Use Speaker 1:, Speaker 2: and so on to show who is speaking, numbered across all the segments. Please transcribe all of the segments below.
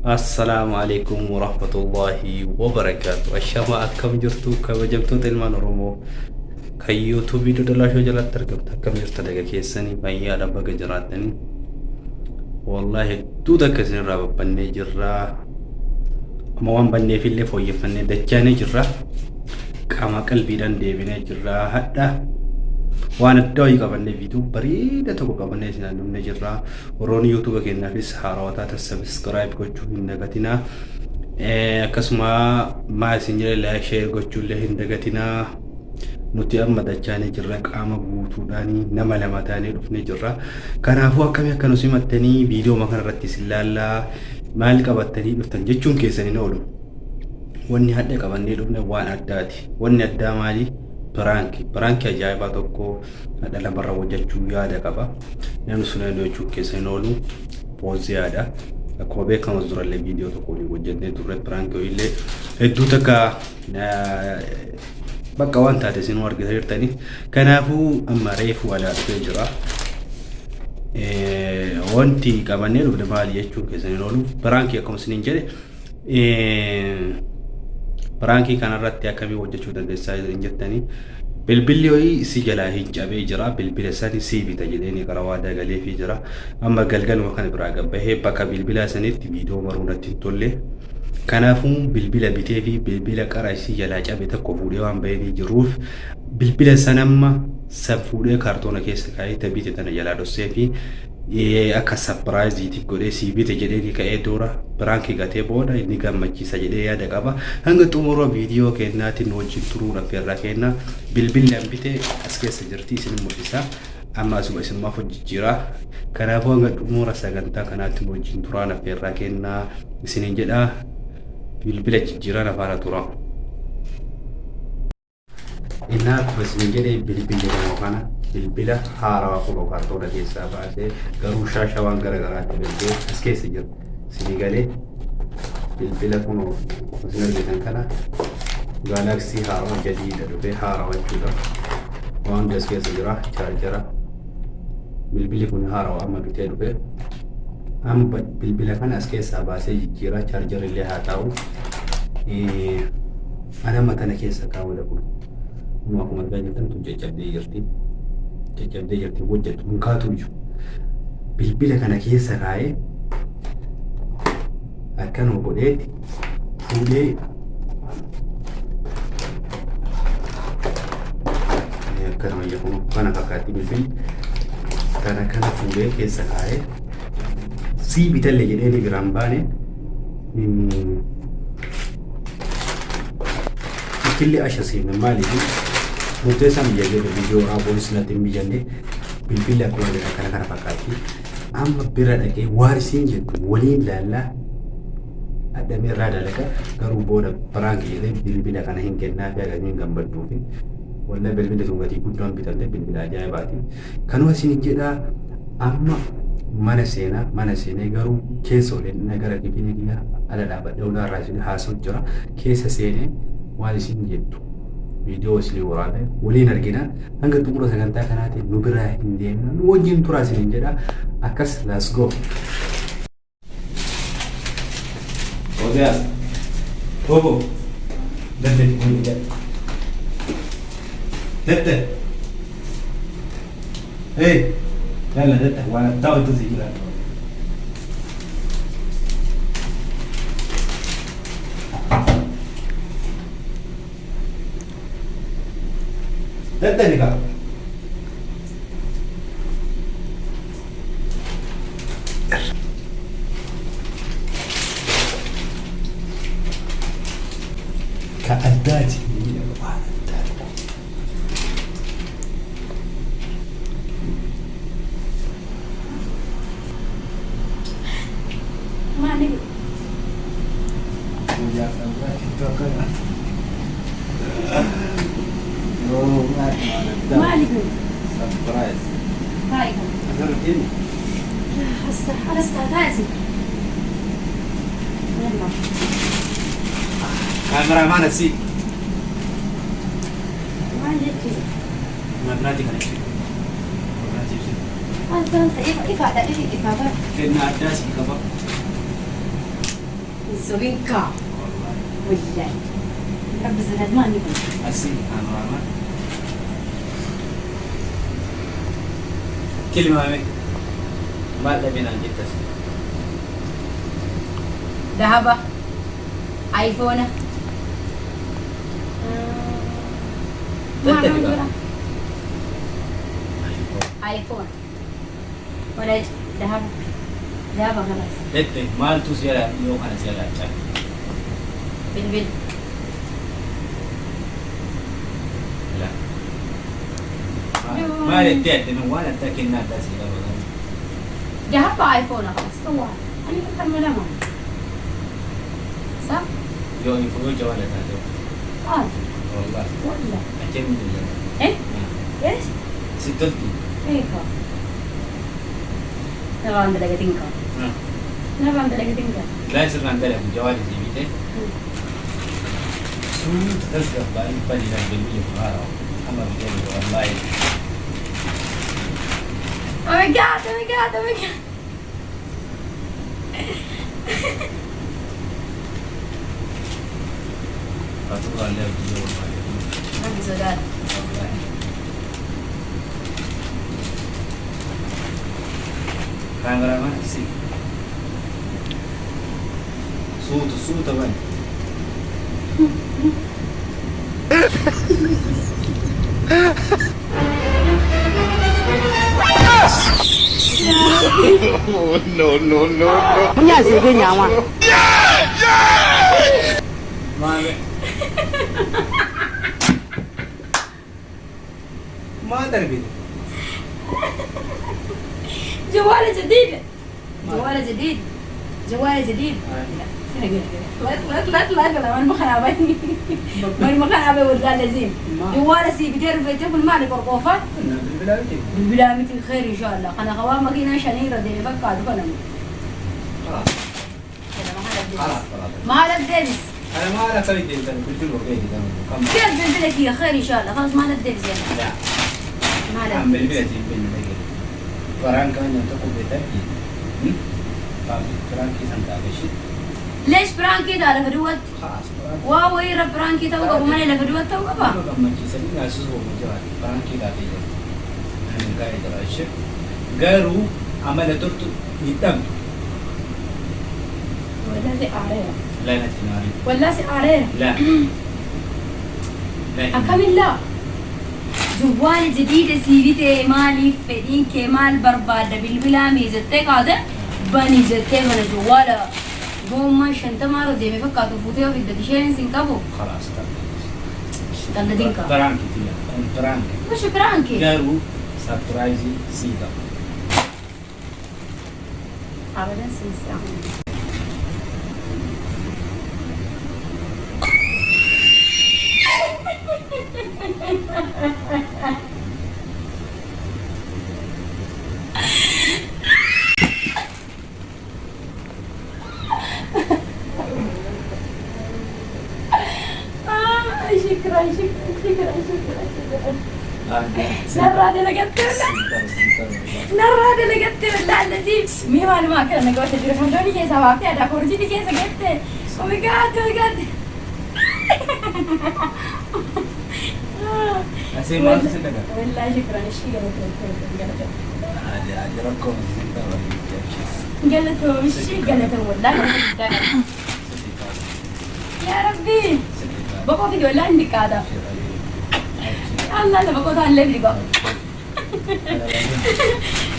Speaker 1: Assalaamu alaikum warahmatullahi wabarakaatu. Ashama, akkam jirtu kabajamtoota ilmaan Oromoo kan yuutuubii Dodolaa Show jalatti argamtu? Akkam jirta? Daga keessanii fayyaadha? Baga jiraattanii. Wallahi hedduu takka isinirraa babbannee jirra. Amma waan banneefillee fooyyeffannee dachaanee jirra. Qaama qalbiidhaan deebinee jirra. Hadha waan adda wayii qabannee, viidiyoo bareeda tokko qabannee isin dhufnee jirra. Warroonni yuutuuba keenyaafis haarawaa taatan subscribe gochuu hin dagatinaa. Akkasuma maa isin jedhe, like, share gochuu illee hin dagatinaa. Nuti amma dachaanee jirra, qaama guutuudhaan nama lama taanee dhufnee jirra. Kanaafuu akkamii akka nu simattanii viidiyoo kana irratti isin laallaa, maal qabattanii dhuftan jechuun keessan hin oolu. Wanni hadha qabannee dhufne waan addaati. Wanni addaa maali? Prank. Prank ajaa'ibaa tokko hadha lamarra hojjechuu yaada qaba. Namni sun eenyu jechuun keessa hin oolu. Fooziyaadha. Akkuma beekamu durallee viidiyoo tokko waliin hojjennee turre, prank illee hedduu takka bakka waan taate isin argita jirtanii. Kanaafuu amma reefu alaa dhufee jira. Wanti qabannee dhufne maali jechuun keessan hin oolu. Prank akkuma isiniin jedhe, prank kanarratti akkamii hojjechuu dandeessaa hin jettanii, bilbilli wayii si jalaa hin cabee jira. Bilbila sani sii bita jedhee karaa waadaa galeefii jira. Amma galgaluma kana biraa gabbahee bakka bilbilaa sanitti viidiyoo maruu natti hin tolle. Kanaafuu bilbila bitee fi bilbila qara isii jalaa cabe tokko fuudhee waan bahee jiruuf, bilbila sanamma san fuudhee kaartoona keessa kaa'ee tabite tana jalaa dhossee fi akka surprise iitiif godhee sii bite jedhee ka'ee dura prank gatee booda inni gammachiisa jedhee yaada qaba. Hanga xumura viidiyoo kennaatiin wajjin turuudhaaf irraa kenna. Bilbilli an bite as keessa jirti, isin mul'isa. Amma asuma isinumaaf hojjijjiira. Kanaafuu hanga xumura sagantaa kanaatti wajjin turaan affeerraa kennaa isiniin jedha. Bilbila jijjiiraan afaana tura. Innaa akkuma isin jedhee, bilbilli nama kana bilbila haarawaa kunoo kaartoona keessaa baasee, garuu shaasha waan gara garaatti galchee as keessa jira. Isinii galee, bilbila kunoo isin argitan kana Galaxy haarawaa jadiidha dhufee, haarawaa jechuudha. Waan hundi as keessa jira, charger. Bilbilli kun haarawaa amma bitee dhufe. Amma bilbila kana as keessaa baasee jijjiiraa, charger illee haa ta'u. Ana amma tana keessa kaawwata kun. Kun akkuma argaa jirtan tun caccabdee jirti. Caccabdee jirti, hojjetu hin kaatu iyyuu. Bilbila kana keessa kaa'ee akkanuma godheeti fuudhee akkanuma jedhamu kana fakkaatti bilbilli. Kana kana fuudhee keessa kaa'ee sii bitalle jedhee ni biraan baane. Ikkillee asha seenne, maaliif murteessaan biyya jedhe, viidiyoo waraabuunis natti hin mijanne. Bilbilli akkuma jedhan kana kana fakkaatti. Amma bira dhaqee waan isiin jettu waliin laallaa. Adhamee irraa dalaga, garuu booda prank jedhee bilbila kana hin kennaa fi agamiin gammadduu fi wallah bilbilli sun gatii guddaan bitamte, bilbila ajaa'ibaati. Kanuma isin jedhaa, amma mana seenaa, mana seenee garuu keessa waliin gara kifilii kiyya ala dhaabadhee ulaa irraa isin haasa'u jira. Keessa seenee waan isin jettu viidiyoo isinii waraabee waliin argina. Hanga xumura sagantaa kanaatiin nu biraa hin deemna. Nu wajjin turaa isiniin jedha. Akkas, let's go. Oziyaa. Bobo. Dette. Dette. Hey. Yalla dette. Waan addaa hojjetu si jira. Dette ni kaa. Ka addaati. Waan addaa tokko.
Speaker 2: Maali?
Speaker 1: Guyyaa kan biraatti akkana. Oo, waan addaa.
Speaker 2: Maali kun?
Speaker 1: Surprise.
Speaker 2: Taa'e kan.
Speaker 1: Asirra deemi.
Speaker 2: Asta asta taa'e. Yalla.
Speaker 1: Kaameramaan asii.
Speaker 2: Maal jechuudha?
Speaker 1: Mabiraatii kana ibsi. Mabiraatii ibsi.
Speaker 2: Maal ta'e, ifaadha, ifi ifaa bara.
Speaker 1: Kennaa addaa sii qaba.
Speaker 2: Sobinka. Wallahi. Rabbi sodaadhu maali kun?
Speaker 1: Asii kaameraama. Tilmaame. Maal dhabee naan jettas?
Speaker 2: Dahaba. iPhone.
Speaker 1: Daddabi qaba.
Speaker 2: iPhone. ولا ذهب ذهب خلاص.
Speaker 1: Jette maaltu si jalaa yoo kana si jalaa cabe?
Speaker 2: بالبل.
Speaker 1: La. Maal jettee addame waan addaa kennaa addaa si qaba.
Speaker 2: ذهب iPhone خلاص هو انا بكمل معه صح؟
Speaker 1: Yoo yoo jawaala taate.
Speaker 2: اه
Speaker 1: Wallahi.
Speaker 2: والله.
Speaker 1: Ajabni billah.
Speaker 2: ايه؟ ايش؟
Speaker 1: Si tolti.
Speaker 2: ايه كا نبغى دلقتينكا نبغى دلقتينكا.
Speaker 1: Laa sirraan dalagu jawaali si bitee. Suuta tasgabbaa'ii bal'inaan bilbila haarawa. Amma bitee jiru wallahi.
Speaker 2: Oh my god, oh my god, oh my god.
Speaker 1: Faturaan illee hojii wallahi.
Speaker 2: ربي سوداد.
Speaker 1: Wallahi. Kaameramaan si. Suuta suuta bani.
Speaker 3: No, no, no, no.
Speaker 1: Maal? Maal darbite?
Speaker 2: جوال جديد جوال جديد جوال جديد. لا لا لا لا لا ما خرابني ما خرابي ولا لازم جوال سي بدير في تقول مالك قرقوفه.
Speaker 1: Bilbilaa miti.
Speaker 2: بالبلا مثل خير ان شاء الله انا غوا ما كنا شنيره دي فكا دفنا.
Speaker 1: خلاص خلاص خلاص.
Speaker 2: ما لك دبس.
Speaker 1: أنا ما أنا كريت أنت قلت له بيتي كم.
Speaker 2: كيف بالبلك هي خير ان شاء الله خلاص ما لك دبس يعني.
Speaker 1: لا.
Speaker 2: ما لك.
Speaker 1: عم بالبلتي بالبلتي. فرانكا أن تقول بتأكيد. فرانكي سنتابشي.
Speaker 2: ليش برانكي ده لفدوت؟
Speaker 1: خلاص فرانكي.
Speaker 2: واو يرى برانكي تو قبل ما لفدوت تو قبل.
Speaker 1: gammachiisanii naasisuu jiraatu baankii taatee jiru. Ani gaa'ee jira ishee. Garuu amala turtu hin dhabdu.
Speaker 2: ولا سي أعرف.
Speaker 1: Laa natti naarii.
Speaker 2: ولا سي أعرف.
Speaker 1: Laa. Laa.
Speaker 2: أكمل لا. جوال جديد سيبتي مالي فدين كمال بربادة بالبلا ميزتك هذا بني زتي من جوال قوم شنطة ما ردي مفكا تفوتي في الدشين سنكابو.
Speaker 1: خلاص
Speaker 2: Qalladinka.
Speaker 1: Baraanki tiyya. Kun baraanki.
Speaker 2: مش برانكي.
Speaker 1: Garuu sarpiraayizii sii qaba.
Speaker 2: أبدا سيسا. آه شكرا شكرا شكرا شكرا شكرا. نرى لقيت نرى لقيت بالله الذي مي ما ما كان انا قلت تليفون كيس عرفتي انا فرجيني كيس قلت او ماي جاد او ماي جاد.
Speaker 1: Asii maaltu si dhagaa?
Speaker 2: والله شكرا الشيء قالت قالت
Speaker 1: Adi adi rakkoo si qaba.
Speaker 2: قالت الشيء قالت والله يا ربي بابا في والله عندك هذا الله لا بقعد على الليل بقى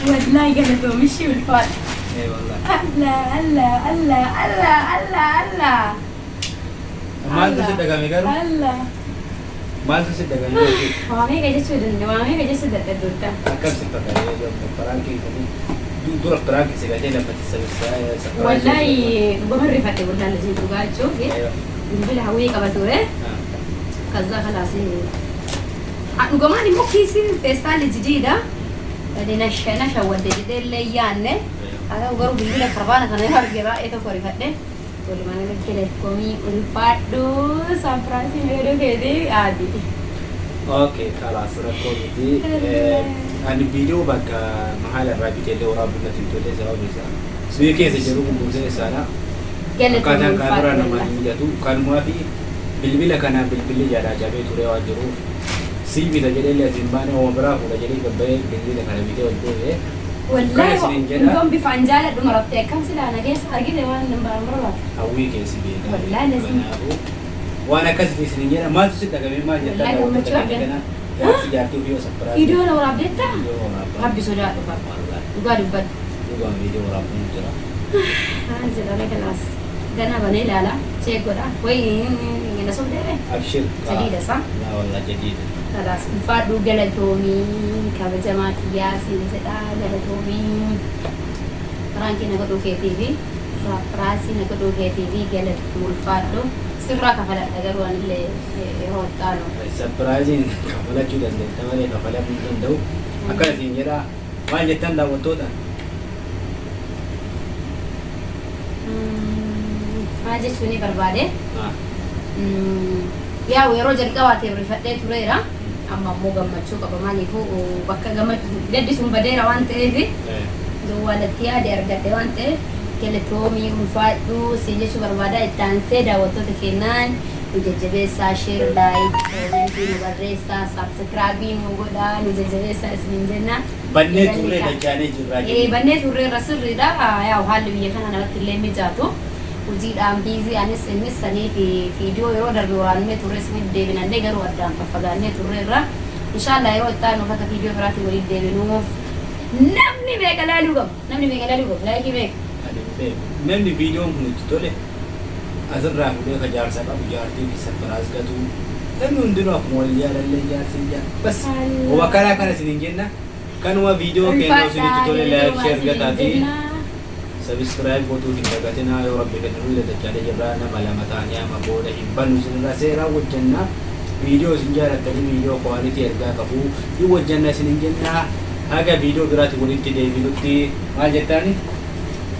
Speaker 2: والله قالت مشي والفال.
Speaker 1: Ee wallahi.
Speaker 2: الله الله الله الله الله الله.
Speaker 1: Maaltu si dhagame garuu?
Speaker 2: الله.
Speaker 1: Maaltu si dhagame?
Speaker 2: Waamee jechuudha waamee jechuudha dadhabdoota.
Speaker 1: Akkam si fakkaate baraankii dura baraankii si gatee lafatti sarpiraayizii.
Speaker 2: Wallahi dhuguma rifate wallahi lajii dhugaa jechuuf bilbila hawwii qaba ture ከዛ ከላስ dhugumaan immoo kiisiin feestaalli jidiidha. Nasha wadde jedhee illee yaanne haa ta'u garuu bilbila karbaana kana yoo arge baay'ee tokko rifadhe. Walumaa galatti telekoomii ulfaadhu saapiraasii meedoo keetii aadi.
Speaker 1: Okay, خلاص rakkoo miti. Ani viidiyoo bakka mahala irraa bitee illee waraabuu natti hin tolle sababni isaa. Suuqii keessa jiru gurgurtee isaadha. Akkaataan kaameraa
Speaker 2: Galatoomuu
Speaker 1: namaa hin mijatu. Kanumaa fi bilbila kanaan bilbilli jalaa cabee ture waan jiruuf sii bita jedhee illee asiin baane hooma biraa fuudha jedhee gabbayee bilbila kana bitee ol deebi'ee.
Speaker 2: Wallaahi
Speaker 1: Akkana isiniin jedha.
Speaker 2: hundoon bifaan jaaladhu maratte akkam silaa na keessa argite waan hin barbaadu.
Speaker 1: Hawwii keessi beekaa.
Speaker 2: Wallaahi lazim.
Speaker 1: Kanaafuu waan akkasitti isiniin jedha maaltu si dhagame maal jettaa
Speaker 2: Wallaahi gammachuu
Speaker 1: daawwattoota keenya
Speaker 2: argan.
Speaker 1: kana jaarsi jaartii ofii osoo biraa.
Speaker 2: Viidiyoo na waraabdeettaa?
Speaker 1: Viidiyoo waraabaa.
Speaker 2: Rabbi sodaadhu qaba.
Speaker 1: Wallaahi
Speaker 2: Dhugaa dubbadhu.
Speaker 1: dhugaan viidiyoo waraabuun jira.
Speaker 2: Maal jedhame kalaas. Gana banee ilaala. Check godha. Wayi na sobdeere.
Speaker 1: Abshir.
Speaker 2: Jadiida isaa.
Speaker 1: Laa wallaahi jadiida.
Speaker 2: Kalaas ulfaadhu galatoomii kabajamaa kiyyaa siin jedhaa galatoomii. Prank na godhuu keetii fi surprise na godhuu keetii fi galatoomii ulfaadhu. Sirraa kafaladha garuu anillee yeroo itti aanu.
Speaker 1: Surpriseiin kafalachuu dandeetta malee kafalamuu hin danda'u. Akkana isin jedha maal jettan daawwattoota?
Speaker 2: Maal jechuun ni barbaade? Yaa yeroo jalqabaatiif rifadhee tureera. Amma immoo gammachuu qaba maaliifuu bakka gammachuu gaddi sun badeera waan ta'eef jawwaalatti yaade argadhe waan ta'eef galatoomii ulfaadhu siin jechuu barbaada. Itti aansee daawwattoota kennaan nu jajjabeessaa, share, like, comment nu barreessaa, subscribe nu godhaa, nu jajjabeessaa isiniin jenna.
Speaker 1: Bannee turree dachaanee jirraa
Speaker 2: Ee, bannee turreerra sirriidha. Yaa haalli biyya kana namatti illee mijaatu. Hojiidhaan busy anis innis sanii fi viidiyoo yeroo darbe waraannee turre isiniif deebinallee garuu addaan faffagaannee turreerra. Inshaallah yeroo itti aanu akka viidiyoo biraatiin waliin deebinuuf namni meeqa laaluu qaba? Namni meeqa laaluu qaba? Like meeqa?
Speaker 1: Ani hin beeku. Namni viidiyoon kun itti tole asirraa fuudhee ka jaarsa qabu jaartii fi surprise gatu. Namni hundinuu akkuma wal jaalallee jaarsi jaar. Bas wakkalaa kana isiniin jenna. Kanuma viidiyoo keenya isinitti tole like, share gataa fi subscribe gochuu hin dagatinaa. Yoo rabbi kennu nuyi dachaalee jirraa nama lama ta'anii amma booda hin bannu isinirraa seeraan hojjannaa. Viidiyoo isin jaalattanii viidiyoo quality ergaa qabu hin hojjanna isinin jennaa. Haga viidiyoo biraatti walitti deebinutti maal jettaani?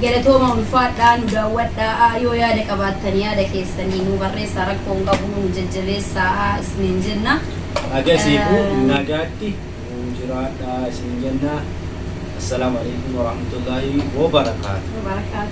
Speaker 2: Galatooma ulfaadhaa nu daawwadhaa yoo yaada qabaattan yaada keessanii nu barreessaa rakkoo hin qabu nu jajjabeessaa isiniin jenna.
Speaker 1: Agasiifuu nagaatti nu jiraadhaa isinin jenna. Assalaamu alaikum warahmatullaahi wabarakaatu.
Speaker 2: Barakaatu.